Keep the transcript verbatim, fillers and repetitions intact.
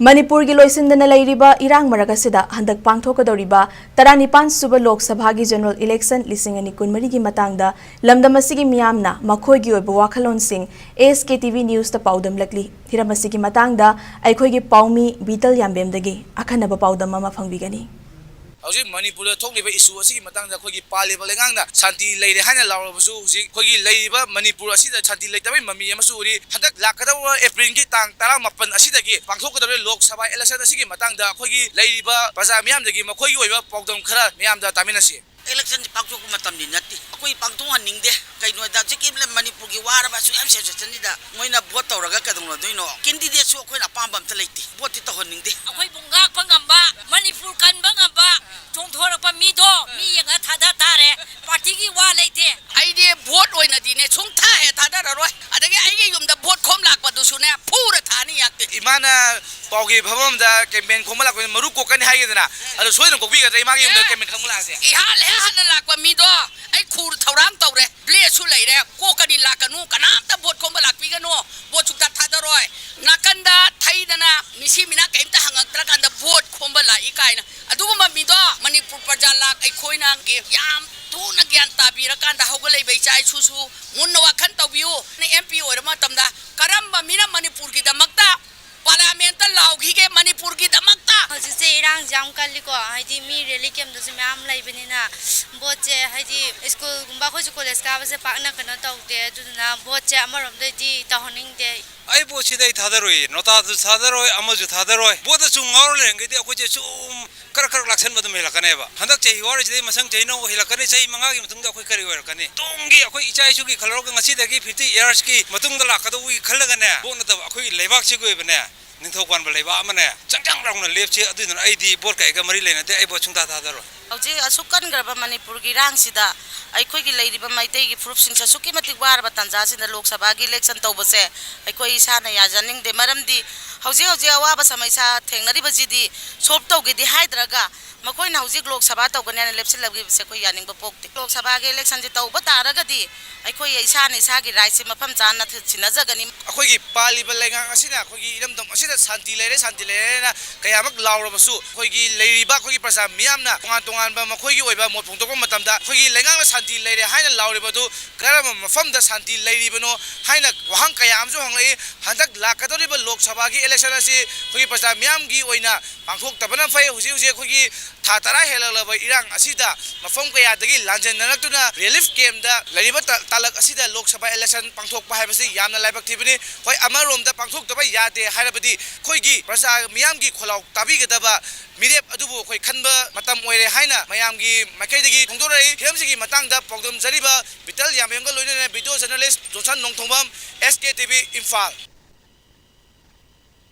ꯃꯅꯤꯄꯨꯔꯒꯤ ꯂꯣꯏꯁꯤꯟꯗꯅ ꯂꯩꯔꯤꯕ ꯏꯔꯥꯡ ꯃꯔꯛ ꯑꯁꯤꯗ ꯍꯟꯗꯛ ꯄꯥꯡꯊꯣꯛꯀꯗꯧꯔꯤꯕ ꯇꯔꯥꯅꯤꯄꯥꯟ ꯁꯨꯕ ꯂꯣꯛ ꯁꯚꯥꯒꯤ general election ꯂꯤꯁꯤꯡ ꯑꯅꯤ ꯀꯨꯟꯃꯔꯤꯒꯤ ꯃꯇꯥꯡꯗ ꯂꯝꯗꯝ ꯑꯁꯤꯒꯤ ꯃꯤꯌꯥꯝꯅ ꯃꯈꯣꯏꯒꯤ ꯑꯣꯏꯕ ꯋꯥꯈꯜꯂꯣꯟꯁꯤꯡ S K T V Newsꯇ ꯄꯥꯎꯗꯝꯂꯛꯂꯤ꯫ ꯍꯤꯔꯝ ꯑꯁꯤꯒꯤ ꯃꯇꯥꯡꯗ ꯑꯩꯈꯣꯏꯒꯤ ꯄꯥꯎꯃꯤ ꯕꯤꯇꯜ ꯌꯥꯝꯕꯦꯝꯗꯒꯤ ꯑꯈꯟꯅꯕ ꯄꯥꯎꯗꯝ ꯑꯃ ꯐꯪꯕꯤꯒꯅꯤ꯫ ꯍꯧꯖꯤꯛ ꯃꯅꯤꯄꯨꯔꯗ ꯊꯣꯛꯂꯤꯕ issue ꯑꯁꯤꯒꯤ ꯃꯇꯥꯡꯗ ꯑꯩꯈꯣꯏꯒꯤ ꯄꯥꯜꯂꯤꯕ ꯂꯩꯉꯥꯛꯅ ꯁꯥꯟꯇꯤ ꯂꯩꯔꯦ ꯍꯥꯏꯅ ꯂꯥꯎꯔꯕꯁꯨ, ꯍꯧꯖꯤꯛ ꯑꯩꯈꯣꯏꯒꯤ ꯂꯩꯔꯤꯕ ꯃꯅꯤꯄꯨꯔ ꯑꯁꯤꯗ ꯁꯥꯟꯇꯤ ꯂꯩꯇꯕꯒꯤ ꯃꯃꯤ ꯑꯃꯁꯨ ꯎꯔꯤ꯫ ꯍꯟꯗꯛ ꯂꯥꯛꯀꯗꯧꯕ Aprilꯒꯤ ꯇꯥꯡ ꯇꯔꯥꯃꯥꯄꯟ ꯑꯁꯤꯗꯒꯤ ꯄꯥꯡꯊꯣꯛꯀꯗꯧꯔꯤꯕ ꯂꯣꯛ ꯁꯚꯥ election ꯑꯁꯤꯒꯤ ꯃꯇꯥꯡꯗ ꯑꯩꯈꯣꯏꯒꯤ ꯂꯩꯔꯤꯕ ꯄ꯭ꯔꯖꯥ ꯃꯤꯌꯥꯝꯗꯒꯤ ꯃꯈꯣꯏꯒꯤ ꯑꯣꯏꯕ ꯄꯥꯎꯗꯝ ꯈꯔ ꯃꯤꯌꯥꯝꯗ ꯇꯥꯃꯤꯟꯅꯁꯤ꯫ Electionꯁꯤ ꯄꯥꯡꯊꯣꯛꯄ ꯃꯇꯝꯗꯤ ꯅꯠꯇꯦ꯫ ꯑꯩꯈꯣꯏ ꯄꯥꯡꯊꯣꯛꯍꯟꯅꯤꯡꯗꯦ꯫ ꯀꯩꯅꯣꯗ ꯍꯧꯖꯤꯛꯀꯤ ꯃꯅꯤꯄꯨꯔꯒꯤ ꯋꯥꯔꯕ ꯑꯁꯨꯛ ꯌꯥꯝ situationꯁꯤꯗ ꯃꯣꯏꯅ vote ꯇꯧꯔꯒ ꯀꯩꯗꯧꯅꯗꯣꯏꯅꯣ? Candidateꯁꯨ ꯑꯩꯈꯣꯏꯅ ꯑꯄꯥꯝꯕ ꯑꯝꯇ ꯂꯩꯇꯦ꯫ Voteꯇꯤ ꯇꯧꯍꯟꯅꯤꯡꯗꯦ꯫ ꯑꯩꯈꯣꯏꯕꯨ ꯉꯥꯛꯄ ꯉꯝꯕ, ꯃꯅꯤꯄꯨꯔ ꯀꯟꯕ ꯉꯝꯕ, ꯆꯣꯡꯊꯣꯔꯛꯄ ꯃꯤꯗꯣ ꯃꯤ ꯌꯦꯡꯉ ꯊꯥꯗ ꯇꯥꯔꯦ꯫ Partyꯒꯤ ꯋꯥ ꯂꯩꯇꯦ꯫ ꯑꯩꯗꯤ vote ꯑꯣꯏꯅꯗꯤꯅꯦ ꯁꯨꯡꯊꯥ ꯍꯦꯛ ꯊꯥꯗꯔꯔꯣꯏ꯫ ꯑꯗꯒꯤ ꯑꯩꯒꯤ ꯌꯨꯝꯗ vote ꯈꯣꯝ ꯂꯥꯛꯄꯗꯨꯁꯨꯅꯦ ꯐꯨꯔ ꯊꯥꯅꯤ ꯌꯥꯛꯇꯦ꯫ ꯏꯃꯥꯅ ꯄꯥꯎꯒꯤ ꯐꯝꯐꯝꯗ campaign ꯈꯣꯝꯕ ꯂꯥꯛꯄꯅꯤ, ꯃꯔꯨ ꯀꯣꯛꯀꯅꯤ ꯍꯥꯏꯒꯦꯗꯅ, ꯑꯗꯣ ꯁꯣꯏꯗꯅ ꯀꯣꯛꯄꯤꯒꯗ꯭ꯔꯥ ꯏꯃꯥꯒꯤ ꯌꯨꯝꯗ campaign ꯈꯣꯝꯕ ꯂꯥꯛꯑꯁꯦ? ꯏꯍꯥꯟ ꯍꯦꯛ ꯍꯥꯟꯅ ꯂꯥꯛꯄ ꯃꯤꯗꯣ ꯑꯩ ꯈꯨꯔ ꯊꯧꯔꯥꯡ ꯇꯧꯔꯦ꯫ Bladeꯁꯨ ꯂꯩꯔꯦ, ꯀꯣꯛꯀꯅꯤ ꯂꯥꯛꯀꯅꯨ, ꯀꯅꯥꯝꯇ vote ꯈꯣꯝꯕ ꯂꯥꯛꯄꯤꯒꯅꯨ, vote ꯁꯨꯡꯊꯥ ꯊꯥꯗꯔꯣꯏ꯫ ꯅꯥꯀꯟꯗ ꯊꯩꯗꯅ ꯃꯤꯁꯤ ꯃꯤꯅꯥ ꯀꯩꯝꯇ ꯍꯪꯉꯛꯇ꯭ꯔꯀꯥꯟꯗ vote ꯈꯣꯝꯕ ꯂꯥꯛꯏ ꯀꯥꯏꯅ꯫ ꯑꯗꯨꯒꯨꯝꯕ ꯃꯤꯗꯣ ꯃꯅꯤꯄꯨꯔ ꯄ꯭ꯔꯖꯥ ꯂꯥꯛ ꯑꯩꯈꯣꯏꯅ ꯌꯥꯝ ꯊꯨꯅ ꯒ꯭ꯌꯥꯟ ꯇꯥꯕꯤꯔꯀꯥꯟꯗ ꯍꯧꯒꯠꯂꯛꯏꯕ ꯏꯆꯥ ꯏꯁꯨꯁꯨ ꯃꯨꯟꯅ ꯋꯥꯈꯜ ꯇꯧꯕꯤꯌꯨ꯫ M P ꯑꯣꯏꯔ ꯃꯇꯝꯗ ꯀꯔꯝꯕ ꯃꯤꯅ ꯃꯅꯤꯄꯨꯔꯒꯤꯗꯃꯛꯇ Parliamentꯇ ꯂꯥꯎꯈꯤꯒꯦ ꯃꯅꯤꯄꯨꯔꯒꯤꯗꯃꯛꯇ? ꯍꯧꯖꯤꯛꯁꯦ ꯏꯔꯥꯡꯁꯦ ꯌꯥꯝ ꯀꯜꯂꯤꯀꯣ, ꯍꯥꯏꯗꯤ ꯃꯤ rally campꯇꯁꯨ ꯃꯌꯥꯝ ꯂꯩꯕꯅꯤꯅ voteꯁꯦ, ꯍꯥꯏꯗꯤ schoolꯒꯨꯝꯕ, ꯑꯩꯈꯣꯏꯁꯨ college ꯀꯥꯕꯁꯦ ꯄꯥꯛꯅ ꯀꯩꯅꯣ ꯇꯧꯗꯦ, ꯑꯗꯨꯗꯨꯅ voteꯁꯦ ꯑꯃꯔꯣꯝꯗꯗꯤ ꯇꯧꯍꯟꯅꯤꯡꯗꯦ꯫ ꯑꯩ voteꯁꯤꯗ ꯑꯩ ꯊꯥꯗꯔꯣꯏꯌꯦ, ꯅꯣꯇꯥꯁꯨ ꯊꯥꯗꯔꯣꯏ, ꯑꯃꯁꯨ ꯊꯥꯗꯔꯣꯏ꯫ Voteꯇ ꯁꯨꯝ ꯉꯥꯎꯔ ꯂꯩꯔꯤꯉꯩꯗꯤ ꯑꯩꯈꯣꯏꯁꯦ ꯁꯨꯝ ꯀꯔꯛ ꯀꯔꯛ ꯂꯥꯛꯁꯟꯕ ꯑꯗꯨꯝ ꯍꯦꯜꯂꯛꯀꯅꯦꯕ꯫ ꯍꯟꯗꯛ ꯆꯍꯤ ꯋꯥꯔꯤꯁꯤꯗꯩ ꯃꯊꯪ ꯆꯍꯤꯅ ꯑꯃꯨꯛ ꯍꯦꯜꯂꯛꯀꯅꯤ, ꯆꯍꯤ ꯃꯉꯥꯒꯤ ꯃꯇꯨꯡꯗ ꯑꯩꯈꯣꯏ ꯀꯔꯤ ꯑꯣꯏꯔꯛꯀꯅꯤ? ꯇꯨꯡꯒꯤ ꯑꯩꯈꯣꯏ ꯏꯆꯥ ꯏꯁꯨꯒꯤ ꯈꯜꯂꯧꯔꯒ ꯉꯁꯤꯗꯒꯤ fifty yearsꯀꯤ ꯃꯇꯨꯡꯗ ꯂꯥꯛꯀꯗꯧꯕꯒꯤ ꯈꯜꯂꯒꯅꯦ, vote ꯅꯠꯇꯕ ꯑꯩꯈꯣꯏꯒꯤ ꯂꯩꯕꯥꯛꯁꯤꯒꯤ ꯑꯣꯏꯕꯅꯦ, ꯅꯤꯡꯊꯧ ꯄꯥꯟꯕ ꯂꯩꯕꯥꯛ ꯑꯃꯅꯦ, ꯆꯪꯖꯪ ꯂꯥꯎꯅ ꯂꯦꯞꯁꯤ꯫ ꯑꯗꯨꯗꯨꯅ ꯑꯩꯗꯤ vote ꯀꯩꯒ ꯃꯔꯤ ꯂꯩꯅꯗꯦ, ꯑꯩ vote ꯁꯨꯡꯊꯥ ꯊꯥꯗꯔꯣꯏ꯫ ꯍꯧꯖꯤꯛ ꯑꯁꯨꯛ ꯀꯟꯈ꯭ꯔꯕ ꯃꯅꯤꯄꯨꯔꯒꯤ ꯏꯔꯥꯡꯁꯤꯗ ꯑꯩꯈꯣꯏꯒꯤ ꯂꯩꯔꯤꯕ ꯃꯩꯇꯩꯒꯤ ꯐꯨꯔꯨꯞꯁꯤꯡꯁꯦ ꯑꯁꯨꯛꯀꯤ ꯃꯇꯤꯛ ꯋꯥꯔꯕ ꯇꯥꯟꯖꯥꯁꯤꯗ ꯂꯣꯛ ꯁꯚꯥꯒꯤ ꯏꯂꯦꯛꯁꯟ ꯇꯧꯕꯁꯦ ꯑꯩꯈꯣꯏ ꯏꯁꯥꯅ ꯌꯥꯖꯅꯤꯡꯗꯦ꯫ ꯃꯔꯝꯗꯤ ꯍꯧꯖꯤꯛ ꯍꯧꯖꯤꯛ ꯑꯋꯥꯕ ꯁꯃꯩꯁꯥ ꯊꯦꯡꯅꯔꯤꯕꯁꯤꯗꯤ ꯁꯣꯜꯕ ꯇꯧꯒꯦꯗꯤ ꯍꯥꯏꯗ꯭ꯔꯒ ꯃꯈꯣꯏꯅ ꯍꯧꯖꯤꯛ ꯂꯣꯛ ꯁꯚꯥ ꯇꯧꯒꯅꯤ ꯍꯥꯏꯅ ꯂꯦꯞꯁꯤꯜꯂꯛꯂꯤꯕꯁꯦ ꯑꯩꯈꯣꯏ ꯌꯥꯅꯤꯡꯕ ꯄꯣꯛꯇꯦ꯫ ꯂꯣꯛ ꯁꯚꯥꯒꯤ ꯏꯂꯦꯛꯁꯟꯁꯦ ꯇꯧꯕ ꯇꯥꯔꯒꯗꯤ ꯑꯩꯈꯣꯏ ꯏꯁꯥꯅ ꯏꯁꯥꯒꯤ ꯔꯥꯏꯠꯁꯦ ꯃꯐꯝ ꯆꯥꯅ ꯁꯤꯟꯅꯖꯒꯅꯤ꯫ ꯑꯩꯈꯣꯏꯒꯤ ꯄꯥꯜꯂꯤꯕ ꯂꯩꯉꯥꯛ ꯑꯁꯤꯅ ꯑꯩꯈꯣꯏꯒꯤ ꯏꯔꯝꯗꯝ ꯑꯁꯤꯗ ꯁꯥꯟꯇꯤ ꯂꯩꯔꯦ, ꯁꯥꯟꯇꯤ ꯂꯩꯔꯦꯅ ꯀꯌꯥꯃꯛ ꯂꯥꯎꯔꯕꯁꯨ, ꯑꯩꯈꯣꯏꯒꯤ ꯂꯩꯔꯤꯕ ꯑꯩꯈꯣꯏꯒꯤ ꯄ꯭ꯔꯖꯥ ꯃꯤꯌꯥꯝꯅ ꯇꯣꯉꯥꯟ ꯇꯣꯉꯥꯟꯕ ꯃꯈꯣꯏꯒꯤ ꯑꯣꯏꯕ ꯃꯣꯠ ꯐꯣꯡꯗꯣꯛꯄ ꯃꯇꯝꯗ, ꯑꯩꯈꯣꯏꯒꯤ ꯂꯩꯉꯥꯛꯅ ꯁꯥꯟꯇꯤ ꯂꯩꯔꯦ ꯍꯥꯏꯅ ꯂꯥꯎꯔꯤꯕꯗꯨ ꯀꯔꯝꯕ ꯃꯐꯝꯗ ꯁꯥꯟꯇꯤ ꯂꯩꯔꯤꯕꯅꯣ ꯍꯥꯏꯅ ꯋꯥꯍꯪ ꯀꯌꯥ ꯑꯃꯁꯨ ꯍꯪꯂꯛꯏ꯫ ꯍꯟꯗꯛ ꯂꯥꯛꯀꯗꯧꯔꯤꯕ ꯂꯣꯛ ꯁꯚꯥꯒꯤ ꯏꯂꯦꯛꯁꯟ ꯑꯁꯤ ꯑꯩꯈꯣꯏꯒꯤ ꯄ꯭ꯔꯖꯥ ꯃꯤꯌꯥꯝꯒꯤ ꯑꯣꯏꯅ ꯄꯥꯡꯊꯣꯛꯇꯕꯅ ꯐꯩ꯫ ꯍꯧꯖꯤꯛ ꯍꯧꯖꯤꯛ ꯑꯩꯈꯣꯏꯒꯤ ꯊꯥ ꯇꯔꯥ ꯍꯦꯜꯂꯛꯂꯕ ꯏꯔꯥꯡ ꯑꯁꯤꯗ ꯃꯐꯝ ꯀꯌꯥꯗꯒꯤ ꯂꯥꯟꯖꯦꯟꯅꯔꯛꯇꯨꯅ ꯔꯤꯂꯤꯐ ꯀꯦꯝꯗ ꯂꯩꯔꯤꯕ ꯇ-, ꯇꯥꯂꯛ ꯑꯁꯤꯗ ꯂꯣꯛ ꯁꯚꯥ ꯏꯂꯦꯛꯁꯟ ꯄꯥꯡꯊꯣꯛꯄ ꯍꯥꯏꯕꯁꯤ ꯌꯥꯝꯅ ꯂꯥꯏꯕꯛ ꯊꯤꯕꯅꯤ꯫ ꯍꯣꯏ, ꯑꯃꯔꯣꯝꯗ ꯄꯥꯡꯊꯣꯛꯇꯕ ꯌꯥꯗꯦ ꯍꯥꯏꯔꯕꯗꯤ ꯑꯩꯈꯣꯏꯒꯤ ꯄ꯭ꯔꯖꯥ ꯃꯤꯌꯥꯝꯒꯤ ꯈꯣꯜꯂꯥꯎ ꯇꯥꯕꯤꯒꯗꯕ ꯃꯤꯔꯦꯞ ꯑꯗꯨꯕꯨ ꯑꯩꯈꯣꯏ ꯈꯟꯕ ꯃꯇꯝ ꯑꯣꯏꯔꯦ ꯍꯥꯏꯅ ꯃꯌꯥꯝꯒꯤ ꯃꯥꯏꯀꯩꯗꯒꯤ ꯐꯣꯡꯗꯣꯔꯛꯏ꯫ ꯐꯤꯂꯝꯁꯤꯒꯤ ꯃꯇꯥꯡꯗ ꯄꯥꯎꯗꯝꯖꯔꯤꯕ ꯕꯤꯇꯜ ꯌꯥꯝꯕꯦꯝꯒ ꯂꯣꯏꯅꯅ ꯚꯤꯗꯤꯑꯣ ꯖꯔꯅꯦꯂꯤꯁ ꯖꯣꯟꯁꯟ ꯅꯣꯡꯊꯣꯡꯕꯝ, ꯑꯦꯁ ꯀꯦ ꯇꯤ ꯚꯤ, ꯏꯝꯐꯥꯜ꯫